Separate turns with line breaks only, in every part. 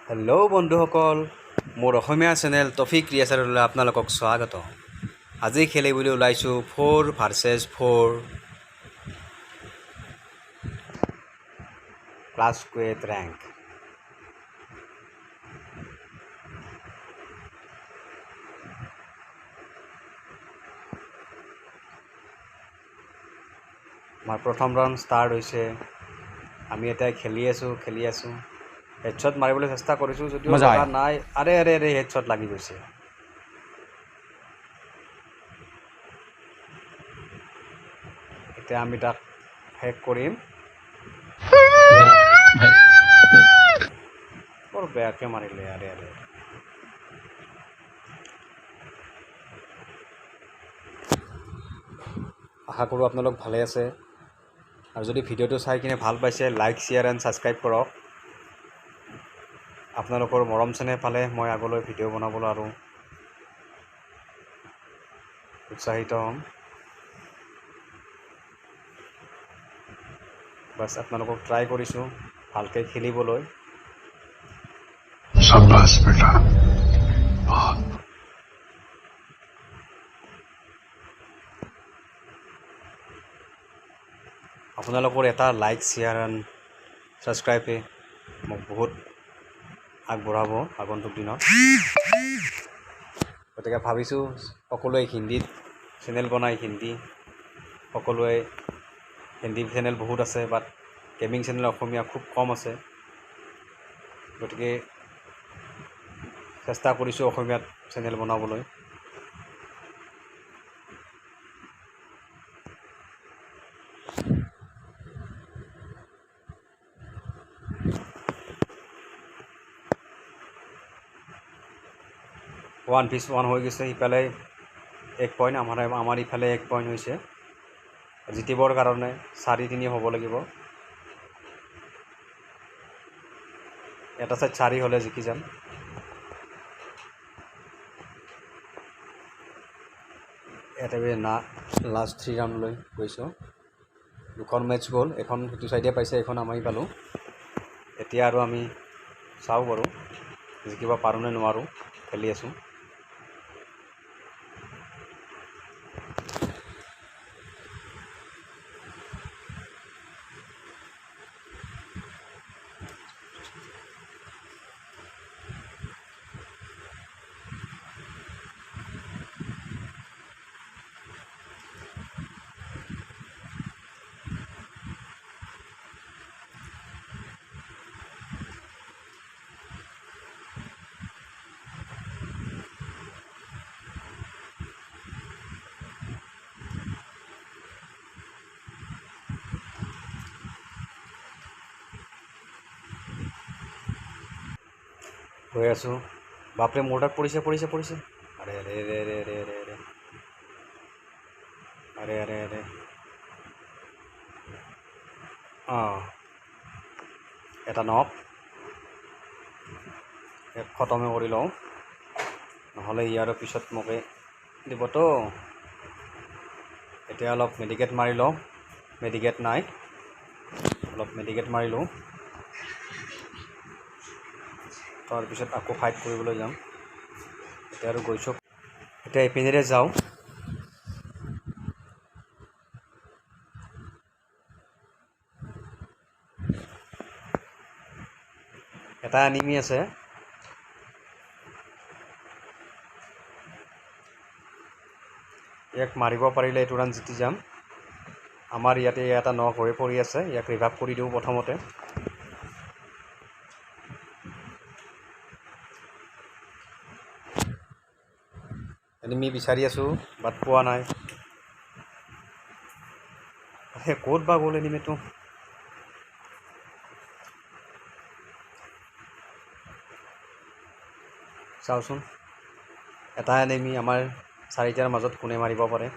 Hello' বন্ধুসকল, মোৰ অসমীয়া channel টফিক ক্ৰিয়েচাৰলৈ আপোনালোকক স্বাগত। আজি খেলিবলৈ ওলাইছোঁ 4 versus 4 clash squad rank. আমাৰ প্ৰথম ৰাউণ্ড ষ্টাৰ্ট হৈছে। আমি এতিয়া খেলি আছোঁ, খেলি আছোঁ। হেডশ্বট মাৰিবলৈ চেষ্টা কৰিছোঁ যদিও
মজা
লগা
আয়া।
নাই। আৰে আৰে আৰে, হেডশ্বট লাগি গৈছে। এতিয়া আমি তাক শেষ কৰিম। বৰ বেয়াকৈ মাৰিলে। আৰে আৰে, আশা কৰোঁ আপোনালোক ভালে আছে আৰু যদি ভিডিঅ'টো চাই কিনে ভাল পাইছে, লাইক, শ্বেয়াৰ এণ্ড ছাবস্ক্ৰাইব কৰক। আপোনালোকৰ মৰম চেনেহ পালে মই আগলৈ ভিডিঅ' বনাবলৈ আৰু উৎসাহিত হ'ম। বাছ, আপোনালোকক ট্ৰাই কৰিছোঁ ভালকৈ খেলিবলৈ।
शाबाश बेटा।
আপোনালোকৰ এটা লাইক, শ্বেয়াৰ এণ্ড ছাবস্ক্ৰাইবে মোক বহুত আগবঢ়াব আগন্তুক দিনত। গতিকে ভাবিছোঁ, সকলোৱে হিন্দীত চেনেল বনাই, হিন্দী সকলোৱে, হিন্দী চেনেল বহুত আছে, বাট গেমিং চেনেল অসমীয়া খুব কম আছে। গতিকে চেষ্টা কৰিছোঁ অসমীয়াত চেনেল বনাবলৈ। 1 ভিছ 1 হৈ গৈছে। ইফালে এক পইণ্ট, আমাৰ ইফালে এক পইণ্ট হৈছে। জিতিবৰ কাৰণে 4-3 হ'ব লাগিব। এটা ছাইড 4 হ'লে জিকি যাম। এটা না, লাষ্ট থ্ৰী ৰাউণ্ডলৈ গৈছোঁ। দুখন মেটচ গ'ল। এখন সিটো ছাইডে পাইছে, এখন আমি পালোঁ। এতিয়া আৰু আমি চাওঁ বাৰু জিকিব পাৰোঁ নে নোৱাৰোঁ। খেলি আছোঁ। গৈ আছোঁ। বাপৰে, মোৰ তাত পৰিছে, পৰিছে, পৰিছে। আৰে আৰে আৰে আৰে আৰে আৰে আৰে আৰে আৰে আৰে। অঁ, এটা নক। এক খতমে কৰি লওঁ, নহ'লে ইয়াৰ পিছত মোকে দিবতো। এতিয়া অলপ মেডিকেট মাৰি লওঁ। মেডিকেট নাই, অলপ মেডিকেট মাৰি লওঁ। তাৰপিছত আকৌ ফাইট কৰিবলৈ যাম। এতিয়া আৰু গৈছোঁ। এতিয়া এইপিনেৰে যাওঁ। এটা এনিমি আছে। ইয়াক মাৰিব পাৰিলে এইটো ৰান জিতি যাম। আমাৰ ইয়াতে এটা নক হৈ পৰি আছে। ইয়াক ৰিভাইভ কৰি দিওঁ প্ৰথমতে। এনিমি বিচাৰি আছোঁ, বাট পোৱা নাই। সেই ক'ত বা গ'ল এনিমিটো? চাওঁচোন, এটা এনিমি আমাৰ চাৰিটাৰ মাজত কোনে মাৰিব পাৰে?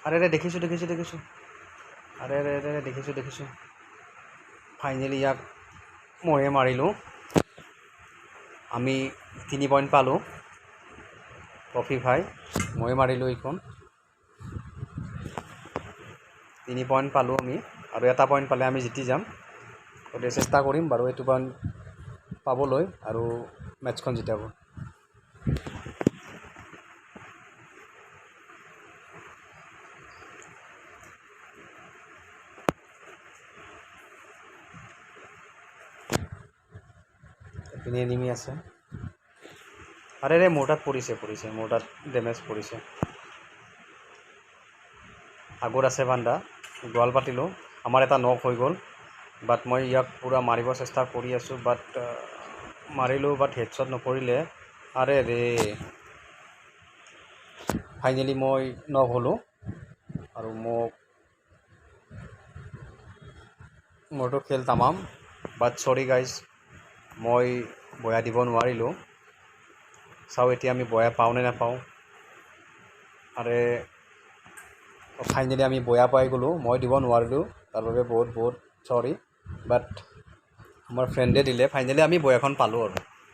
আৰে আৰে, দেখিছোঁ, দেখিছোঁ, দেখিছোঁ। আৰে আৰে আৰে, দেখিছোঁ, দেখিছোঁ। ফাইনেলি ইয়াক ময়ে মাৰিলোঁ। আমি 3 পইণ্ট পালোঁ। ট্ৰফি ভাই, ময়ে মাৰিলোঁ এইখন। 3 পইণ্ট পালোঁ আমি আৰু এটা পইণ্ট পালে আমি জিতি যাম। গতিকে চেষ্টা কৰিম বাৰু এইটো পইণ্ট পাবলৈ আৰু মেটচখন জিতাব। এইপিনে এনিমি আছে। আৰে ৰে, মোৰ তাত পৰিছে, পৰিছে, মোৰ তাত ডেমেজ পৰিছে। আগত আছে বান্দা, গোৱাল পাতিলোঁ, আমাৰ এটা নক হৈ গ'ল। বাট মই ইয়াক পূৰা মাৰিব চেষ্টা কৰি আছোঁ, বাট মাৰিলোঁ, বাট হেডশ্বট নপৰিলে। আৰে ৰে, ফাইনেলি মই নক হ'লোঁ আৰু মোৰতো খেল তামাম। বাট চৰি গাইজ, মই বয়া দিব নোৱাৰিলোঁ। চাওঁ এতিয়া আমি বয়া পাওঁ নে নাপাওঁ। আৰে, ফাইনেলি আমি বয়া পাই গ'লোঁ। মই দিব নোৱাৰিলোঁ, তাৰ বাবে বহুত বহুত চৰি, বাট আমাৰ ফ্ৰেণ্ডে দিলে। ফাইনেলি আমি বয়াখন পালোঁ আৰু।